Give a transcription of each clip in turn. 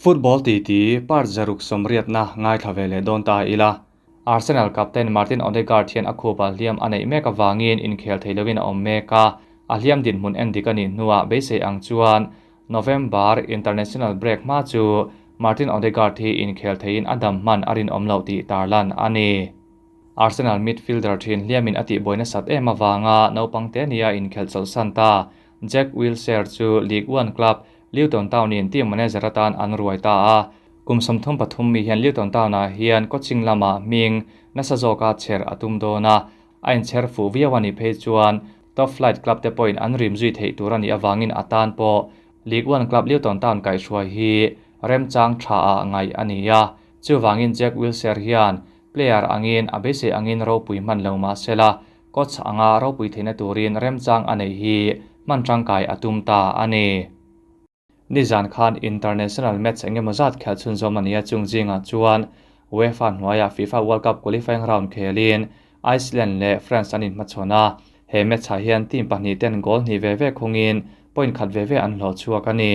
Football titi part 180na ngaithla ve leh dawn ta ila. Arsenal captain Martin Odegaard hian a khupa hliam a neih mek avangin inkhel thei lovin a awm mek a, a hliam dinhmun en dik a nih hnuah beisei ang chuan November international break hma chu Martin Odegaard hi inkhel theiin a dam hman a rinawm loh tih tarlan a ni. Arsenal midfielder thin hliamin a tihbuai nasat em avanga naupang te nia inkhelh chawlhsan ta Jack Wilshere chu League One club Luton Town-in team manager atan an ruai ta a. Kum 33 mi hian Luton Town-ah hian coaching lamah hming nasa zawka chher a tum dawn a, a inchher fuh viau a nih phei chuan top flight club te pawhin an rim zui theih tur a nih avangin a tan pawh League One club Luton Town kaihhruai hi remchang tha-ah ngaih a ni a. Chuvangin Jack Wilshere hian player angin a beisei angin ropui hman lo mah sela, coach anga ropui theihna turin remchang a neih hi hman tangkai a tum ta a ni. Nizan khan international match eng emaw zat khelh chhunzawm a ni a, chung zingah chuan UEFA hnuaiah FIFA World Cup qualifying round khelin Iceland leh France an inhmachhawn a, he match-ah hian team pahnih ten goal hnih ve ve khungin point khat ve ve an hlawh chhuak a ni.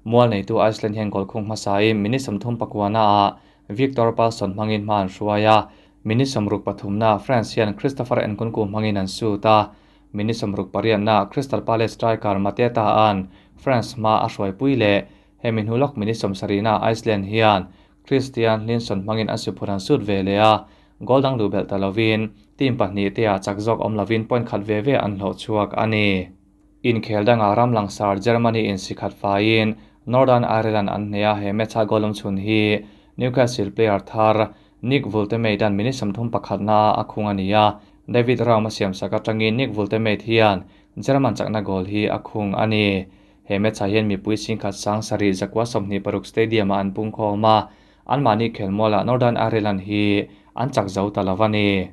Mual neitu Iceland hian goal khung hmasain minute 34 ah Victor Palsson hmangin hma an hruai a, minute 63 na France hian Christopher Nkunku hmangin an sut a, minute 68 na Crystal Palace striker Mateta an France hma a hruaipui leh. Hemi hnu lawk minute 70 na Iceland hian Kristian Hlynsson hmangin an siphur an sut ve leh a, goal dang luh belh ta lovin team pahnih te ah chak zawk awm lovin point khat ve ve an hlawh chhuak a ni. Inkhel dangah ram langsar Germany in si khat faiin Northern Ireland an hneh a, he match a goal awm chhun hi Newcastle player thar Nick Woltemade an minute 31 na a khung a ni a, David Raum a siam sak atangin Nick Woltemade hian German chakna goal hi a khung a ni. He match ah hian mipui 7,926 stadium ah an pung khawm a, anmahni khelmualah Northern Ireland hi an chak zo ta lo a ni.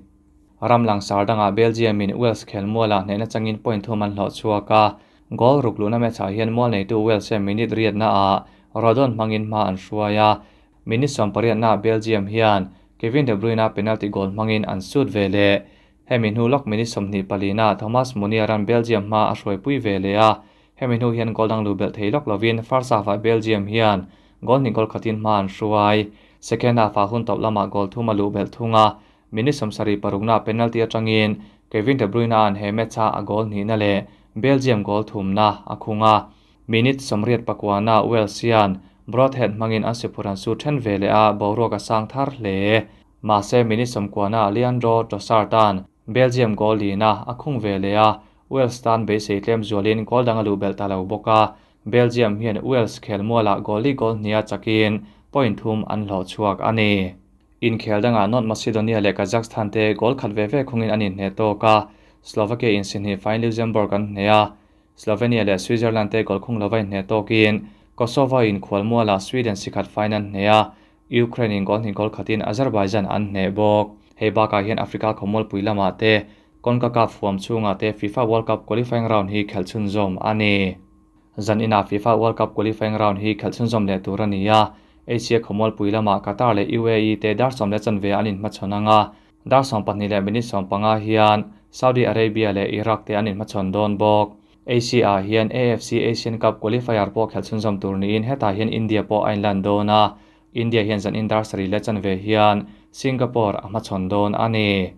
Ram langsar dangah Belgium in Wales khelmualah hnehna changin point thum an hlawh chhuak a, goal ruk luhna match ah hian mual neitu Wales hian minute 8 na ah Rodon hmangin hma an hruai a, minute 18 na Belgium hian Kevin De Bruyne a penalty goal hmangin an sut ve leh. Hemi hnu lawk minute 24 na Thomas Meunier an Belgium hma a hruaipui ve leh a, hemi hnu hian goal dang lu belh thei lawk lovin first half ah Belgium hian goal hnih goal khatin hma an hruai. Second half ah hun tawp lamah goal thum a luh belh thung a, minute 76 na penalty atangin Kevin De Bruyne an he match a a goal hnih na leh Belgium goal thum na a khung a. Minute 89 na Wales hian Broadhead hmangin an siphur an su then ve leh a, boruak a sang thar hle. Mahse minute 90 na Leandro Trossard an Belgium goal lina a khung ve leh a, Wales tan beisei tlem zualin goal dang a luh belh ta lo bawk a. Belgium hian Wales khelmualah goal li goal hnia chakin point thum an hlawh chhuak a ni. Inkhel dangah North Macedonia leh Kazakhstan te goal khat ve ve khungin an inhne tawk a, Slovakia in si hnih fain Luxembourg an hne a, Slovenia leh Switzerland te goal khung lova inhne tawkin Kosovo in khualmualah Sweden si khat fain an hne a, Ukraine in goal hnih goal khatin Azerbaijan an hne bawk. Hei bakah hian Africa khawmualpui lamah te CONCACAF huam chhungah te FIFA World Cup qualifying round hi khelh chhunzawm a ni. Zan inah FIFA World Cup qualifying round hi khelh chhunzawm leh tur a ni a, Asia khawmualpui lamah Qatar leh UAE te dar 10:15 an inhmachhawn anga, dar 12 minute 15 hian Saudi Arabia leh Iraq te an inhmachhawn dawn bawk. Asia ah hian AFC Asian Cup qualifier pawh khelh chhunzawm tur niin hetah hian India pawh a inlan dawn a, India hian zan in dar 7:15 hian Singapore a hmachhawn dawn a ni.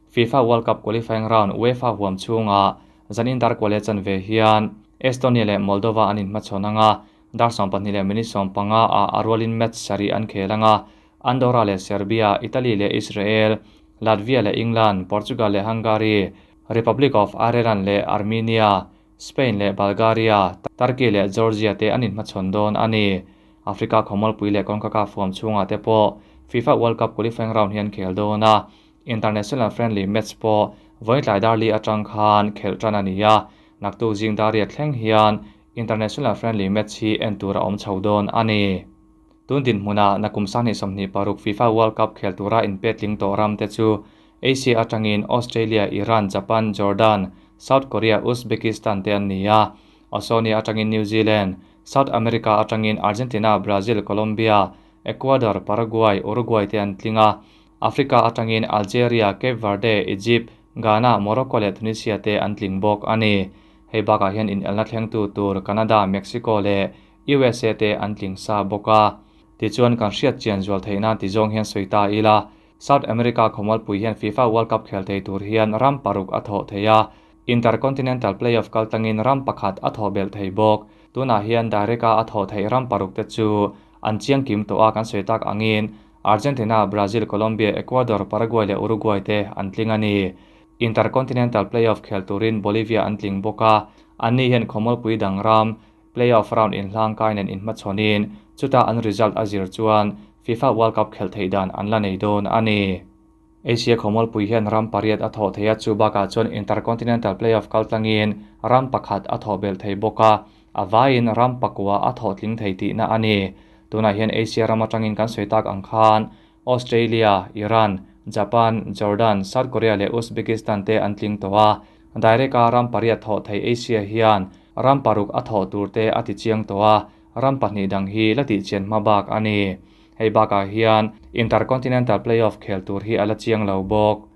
FIFA World Cup qualifying round UEFA huam chhungah zan in dar 9:15 hian Estonia leh Moldova an inhmachhawn anga, dar 12 minute 15 ah a rualin match 7 an khel anga, Andorra leh Serbia, Italy leh Israel, Latvia leh England, Portugal leh Hungary, Republic of Ireland leh Armenia, Spain leh Bulgaria, Turkey leh Georgia te an inhmachhawn dawn a ni. Africa khawmualpui leh CONCACAF huam chhungah te pawh FIFA World Cup qualifying round hian khel dawn a, international friendly match pawh vawiin tlai dar 4 atang khan khelh tan a ni a, naktuk zing dar 8 thleng hian international friendly match hi en tur a awm chho dawn a ni. Tun dinhmunah nakum 2026 FIFA World Cup khel tura inpetling tawh ram te chu Asia atangin Australia, Iran, Japan, Jordan, South Korea, Uzbekistan te an ni a, Oceania atangin New Zealand, South America atangin Argentina, Brazil, Colombia, Ecuador, Paraguay, Uruguay te an tling a, Africa atangin Algeria, Cape Verde, Egypt, Ghana, Morocco leh Tunisia te an tling bawk a ni. Hei bakah hian inelna thlengtu tur Canada, Mexico leh USA te an tling sa bawk a. Tichuan kan hriat chian zual theih nan ti zawng hian sawi ta ila, South America khawmualpui hian FIFA World Cup khel thei tur hian ram paruk a thawh thei a, Intercontinental Playoff kal tangin ram pakhat a thawh belh thei bawk. Tunah hian direct-a a thawh theih ram paruk te chu an chiang kim tawh a, kan sawi tak angin Argentina, Brazil, Colombia, Ecuador, Paraguay leh Uruguay te an tling a ni. Intercontinental Playoff khel turin Bolivia an tling bawk a, anni hian khawmualpui dang ram Playoff round inhlangkai nen inhmachhawnin chuta an result a zir chuan FIFA World Cup khelh theih dan an la nei dawn a ni. Asia khawmualpui hian ram pariat a thawh thei a, chu bakah chuan Intercontinental Playoff kaltlangin ram pakhat a thawh belh thei bawk a, a vaiin ram pakua a thawh tling thei tihna a ni. Tunah hian Asia ram atangin kan sawi tak ang khan Australia, Iran, Japan, Jordan, South Korea leh Uzbekistan te an tling tawh a. Direct-a ram pariat thawh thei Asia hian ram paruk a thawh tur te a ti chiang tawh a, ram pahnih dang hi la tih chian hma bak a ni. Hei bakah hian Intercontinental Playoff khel tur hi a la chiang lo bawk.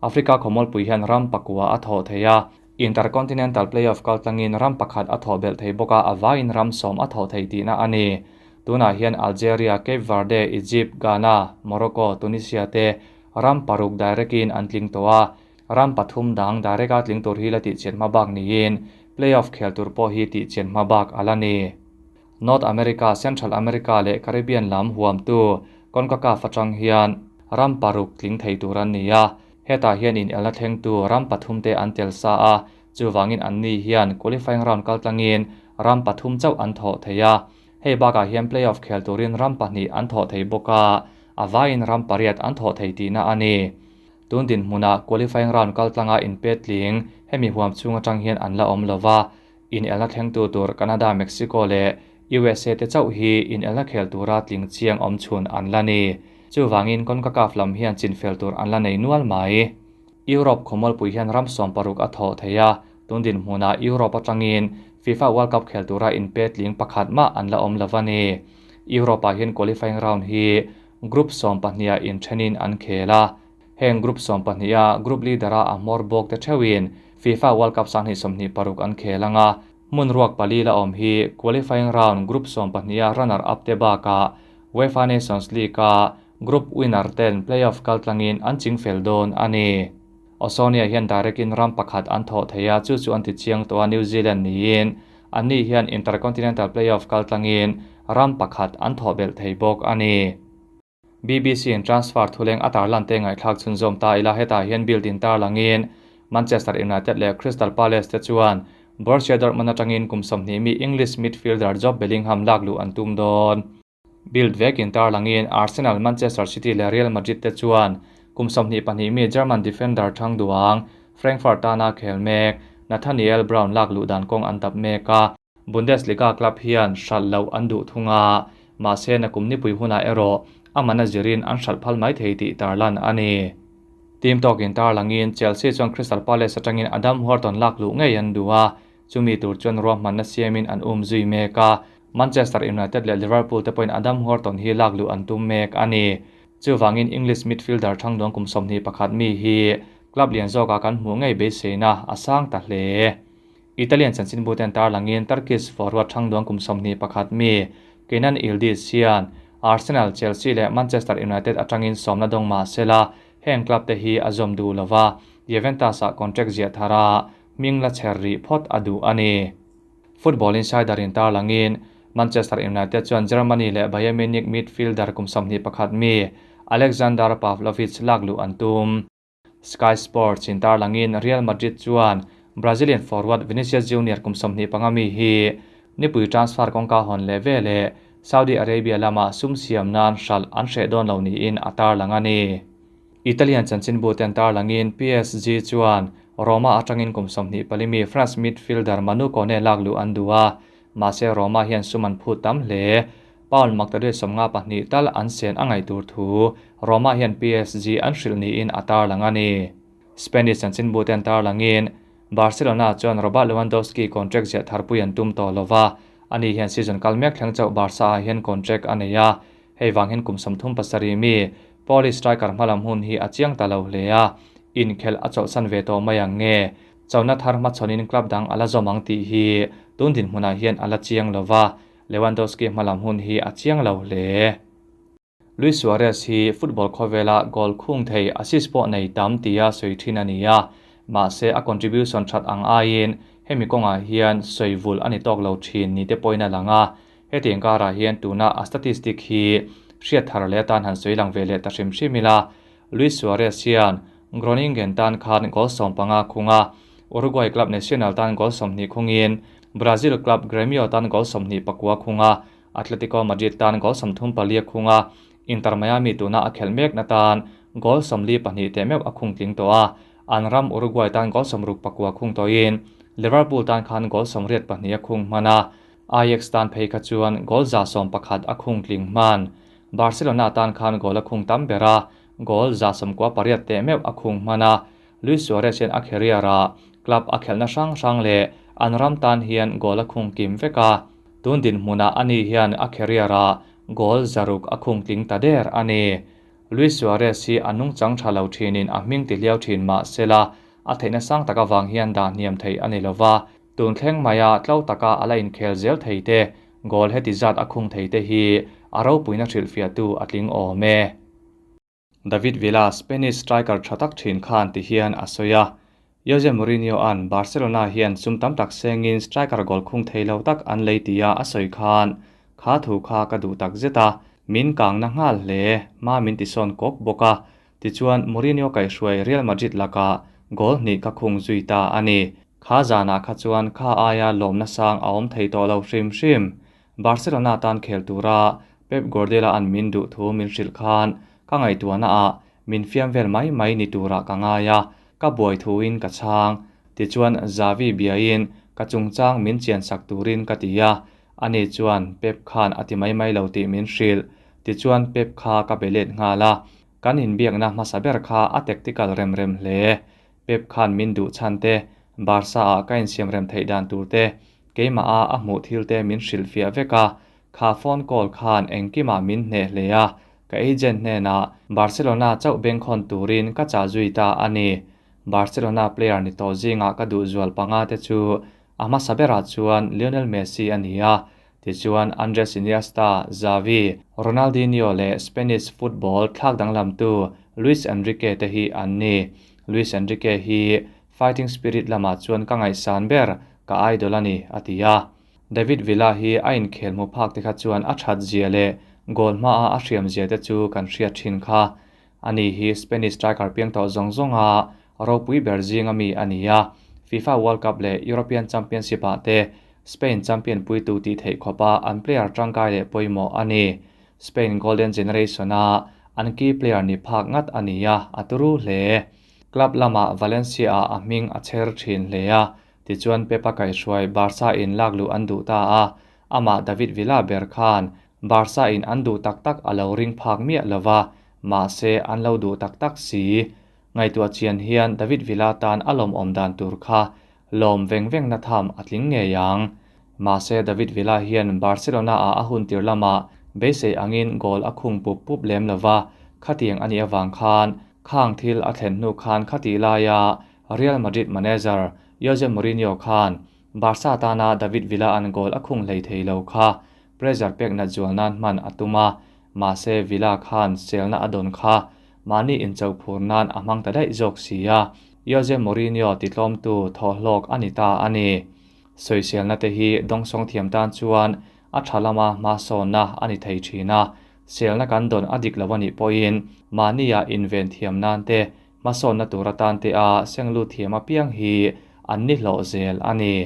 Africa khawmualpui hian ram pakua a thawh thei a, Intercontinental Playoff kaltlangin ram pakhat a thawh belh thei bawk a, a vaiin ram sawm a thawh thei tihna a ni. Tunah hian Algeria, Cape Verde, Egypt, Ghana, Morocco, Tunisia te ram paruk direct-in an tling tawh a, ram pathum dang direct-a tling tur hi la tihchian hma bak niin playoff khel tur pawh hi tihchian hma bak a la ni. North America, Central America leh Caribbean lam huamtu CONCACAF atang hian ram paruk tling thei tur an ni a, hetah hian inelna thlengtu ram pathum te an tel sa a, chuvangin anni hian qualifying round kaltlangin ram pathum chauh an thawh thei a. Hei bakah hian playoff khel turin ram pahnih an thawh thei bawk a, a vaiin ram pariat an thawh thei tihna a ni. Tun dinhmunah qualifying round kaltlanga inpetling hemi huam chhung atang hian an la awm lova, Inelna thlengtu tur Canada, Mexico leh usa te chauh hi inelna khel tura tling chiang awm chhun an la ni. Chuvangin CONCACAF lam hian chinfel tur an la nei nual mai. Europe khawmualpui hian ram sawm paruk a thawh thei a, tun dinhmunah Europe atangin FIFA World Cup khel tura inpe tling pakhat mah an la awm lo a ni. Europe-ah hian qualifying round hi group sawm pahniha inthenin an khel a. Heng group sawmpahniha group leader-a a hmawr bawk te theuhin FIFA World Cup 2026 an khel ang a, hmun ruak pali la awm hi qualifying round group sawmpahniha runner up te bakah UEFA Nations League-a group winner ten playoff kaltlangin an chingfel dawn a ni. Oceania hian direct-in ram pakhat an thawh thei a, chu chu an ti chiang tawh a, New Zealand niin anni hian intercontinental playoff kaltlangin ram pakhat an thawh belh thei bawk a ni. BBC in transfer thuleng a tarlan te ngaihthlak chhunzawm ta ila hetah hian Bild in tarlangin Manchester United leh Crystal Palace te chuan Borussia Dortmund atangin kum 20 mi English midfielder Jobe Bellingham lak luh an tum dawn. Bild vekin tarlangin Arsenal, Manchester City leh Real Madrid te chuan kum 22 mi German defender thang duang Frankfurt tana khel mek Nathaniel Brown lak luh dan kawng an dap mek a. Bundesliga club hian hralh loh an duh thung a, mahse nakum nipui hunah erawh a mana zirin an hralh phal mai thei tih tarlan a ni. Team tawkin tarlangin Chelsea chuan Crystal Palace atangin Adam Wharton lak luh ngei an duh a, chumi tur chuan ruahmanna siamin an um zui mek a, Manchester United leh Liverpool te pawhin Adam Wharton hi lak luh an tum mek a ni. Chuvangin English midfielder thangduang kum 21 mi hi club lian zawkah kan hmuh ngei beiseina a sang ta hle. Italian chanchinbu ten tarlangin Turkish forward thangduang kum 21 mi Kenan Yildiz hian Arsenal, Chelsea leh Manchester United atangin sawmna dawng mah sela heng club te hi a zawm duh lova, Juventus ah contract ziah thara hming la chher rih phawt a duh a ni. Football Insider in tarlangin Manchester United chuan Germany leh Bayern Munich midfielder kum 21 mi Alexander Pavlovic lak luh an tum. Sky Sports in tarlangin Real Madrid chuan Brazilian forward Vinicius Junior kum 25 mi hi nipui transfer kawngka hawn leh vele Saudi Arabia lama sum siam nan hralh an hreh dawn lo niin a tarlang a ni. Italian chanchinbu ten tarlangin PSG chuan Roma atangin kum 24 mi France midfielder Manu Kone lak luh an duh a, mahse Roma hian sum an phut tam hle. Paul Maktadui sawmnga pahnih tal an sen a ngaih tur thu Roma hian PSG an hrilh niin a tarlang a ni. Spanish chanchinbu ten tarlangin Barcelona chuan Robert Lewandowski contract ziah tharpui an tum tawh lova, ani hian season kal mek thleng chauh Barca ah hian contract a nei a, hei vang hian kum 37 mi Polish striker hmalam hun hi a chiang ta lo hle a, inkhel a chawlhsan ve tawh mai ang nge. Chona thar hmachhawnin club dang a la zawm ang tih hi tun dinhmunah hian a la chiang lova, Lewandowski hmalam hun hi a chiang lo hle. Luis Suarez hi football khawvela goal khung thei, assist pawh nei tam tia sawi thin a ni a, mahse a contribution that ang aiin hemi kawngah hian sawi vul a ni tawk lo thin ni te pawhin a lang a. Hetiang karah hian tuna a statistic hi hriat thar leh atan han sawi lang ve leh ta hrim hrim ila, Luis Suarez hian Groningen tan khan goal 15 khung a, Uruguay club Nacional tan goal 20 khungin Brazil club Gremio tan goal 24 khung a, Atletico Madrid tan goal 34 khung a, Inter Miami tuna a khelh mek na tan goal 42 teh meuh a khung tling tawh a, an ram Uruguay tan goal 64 khung tawhin Liverpool tan khan goal 82 a khung hman a, Ajax tan phei kha chuan goal 111 a khung tling hman. Barcelona tan khan goal a khung tam ber a, goal 98 teh meuh a khung hman a. Luis Suarez hian a career a club a khelhna hrang hrang leh an ram tan hian goal a khung kim vek a. Tun dinhmunah ani hian a career a goal 600 a khung tling ta der a ni. Luis Suarez hi a nungchang tha lo thinin a hming ti hliau thin mah sela a theihna sang tak awang hian dah hniam thei a ni lova. Tun thleng maia tlo taka ala inkhel zel thei te, goal heti zat a khung thei te hi a ropuina hrilhfiahtu a tling awm e. David Villa, Spanish striker tha tak thin khan ti hian a sawi a. Jose Mourinho an Barcelona hian sum tam tak sengin striker goal khung thei lo tak an lei tia a sawi khan kha thu kha ka duh tak zet a, min kang na nghal hle, ma min ti sawn kawk bawk a. Tichuan Mourinho kaihhruai Real Madrid laka goal hnih ka khung zui ta a ni. Kha zanah kha chuan kha aia lawmna sang a awm thei tawh lo hrim hrim. Barcelona tan khel tura Pep Guardiola an min duh thu min hrilh khan ka ngaihtuahna ah min fiam vel mai mai ni turah ka ngai a, ka buai thuin ka chhang. Tichuan Xavi biain ka chungchang min chian sak turin ka ti a, ani chuan Pep khan a ti mai mai lo tih min hrilh. Tichuan Pep kha ka be let nghal a, kan inbiakna hmasa ber kha a tactical rem rem hle. Pep khan min duh chhan te, Barca ah ka insiam rem theih dan tur te, keimah a a hmuh thil te min hrilh fiah vek a, kha phone call khan engkimah min hneh hle a, ka agent hnenah Barcelona chauh bengkhawn turin ka chah zui ta a ni. Barcelona player ni tawh zingah ka duh zual panga te chu a hmasa berah chuan Lionel Messi a ni a, tichuan Andres Iniesta, Xavi, Ronaldinho leh Spanish football thlak danglamtu Luis Enrique te hi an ni. Luis Enrique hi fighting spirit lamah chuan ka ngaihsan ber, ka idol a ni, a ti a. David Villa hi a inkhel hmu phak te kha chuan a that zia leh goal hmaa a hriam zia te chu kan hriat thin kha. Ani hi Spanish striker piang tawh zawng zawnga ropui ber zinga mi a ni a, FIFA World Cup leh European Championship ah te Spain champion puitu tih theih khawpa an player tangkai leh pawimawh a ni. Spain Golden Generation a an key player ni phak ngat a ni a, a turu hle. Club lamah Valencia ah a hming a chher thin hle a, tichuan Pep a kaihhruai Barca in lak luh an duh ta a, amah David Villa ber khan Barca in an duh tak tak a lo ring phak miah lova, mahse an lo duh tak tak si. Ngaihtuah chian hian David Villa tan a lawmawm dan tur kha lawm veng veng na tham a tling ngei ang. Mahse David Villa hian Barcelona ah a hun tir lamah beisei angin goal a khung pup pup lem lova, khatiang a nih avang khan khang thil a thlen hnu khan khati laia Real Madrid manager Jose Mourinho khan Barca tana David Villa an goal a khung hlei thei lo kha pressure pek nat zual nan hman a tum a, mahse Villa khan selna a dawn kha mahni incho phur nan a hmang ta daih zawk si a, Jose Mourinho titlawmtu thawhlawk a ni ta a ni. Sawiselna te hi dawngsawng thiam tan chuan a tha lama hmasawnna a ni thei thin a, selna kan dawn a dik lo a nih pawhin mahnia inven thiam nan te hmasawnna tur atan te a senglu thiam apiang hi an ni hlawh zel a ni.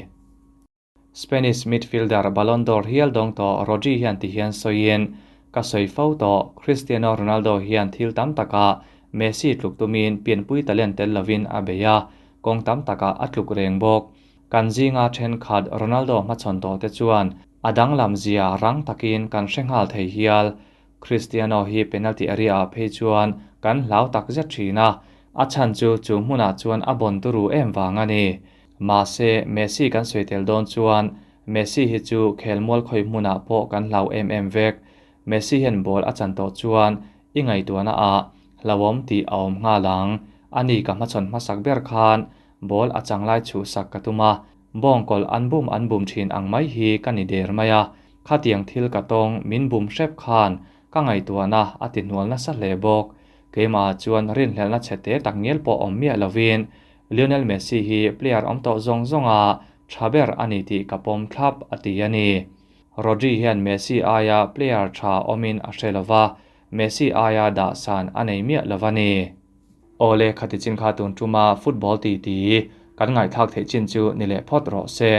Spanish midfielder Ballon d'Or hial dawng tawh Rodri hian ti hian sawiin, Ka sawi fo tawh, Cristiano Ronaldo hian thil tam taka Messi tluk tumin pianpui talent tel lovin a bei a, kawng tam takah a tluk reng bawk. Kan zinga thenkhat Ronaldo hmachhawn tawh te chuan a danglam zia rang takin kan hre nghal thei hial. Cristiano hi penalty area ah phei chuan kan hlau tak zet thin a, a chhan chu chu hmunah chuan a bawn turu em vang a ni. Mahse, Messi kan sawi tel dawn chuan Messi hi chu khelmual khawi hmunah pawh kan hlau em em vek. Messi hian ball a chan tawh chuan i ngaihtuahna ah hlauhawm tih a awm nghal ang. Ani ka hmachhawn hmasak ber khan ball a chang lai chhuhsak ka tum a, bawngkawl an bum an bum thin ang mai hi ka ni der mai a. Khatiang thil ka tawng min bum hrep khan ka ngaihtuahna a ti hnual nasa hle bawk. Keimahah chuan rinhlelhna chhe te tak ngial pawh awm miah lovin Lionel Messi hi player awm tawh zawng zawnga tha ber a ni tih ka pawm thlap, a ti a ni. Rodri hian Messi aia player tha awmin a hre lova, Messi aia dah san a nei miah lova ni. Awle, khati chin kha tun tuma football titi kan ngaihthlak theih chin chu ni leh phawt rawh se.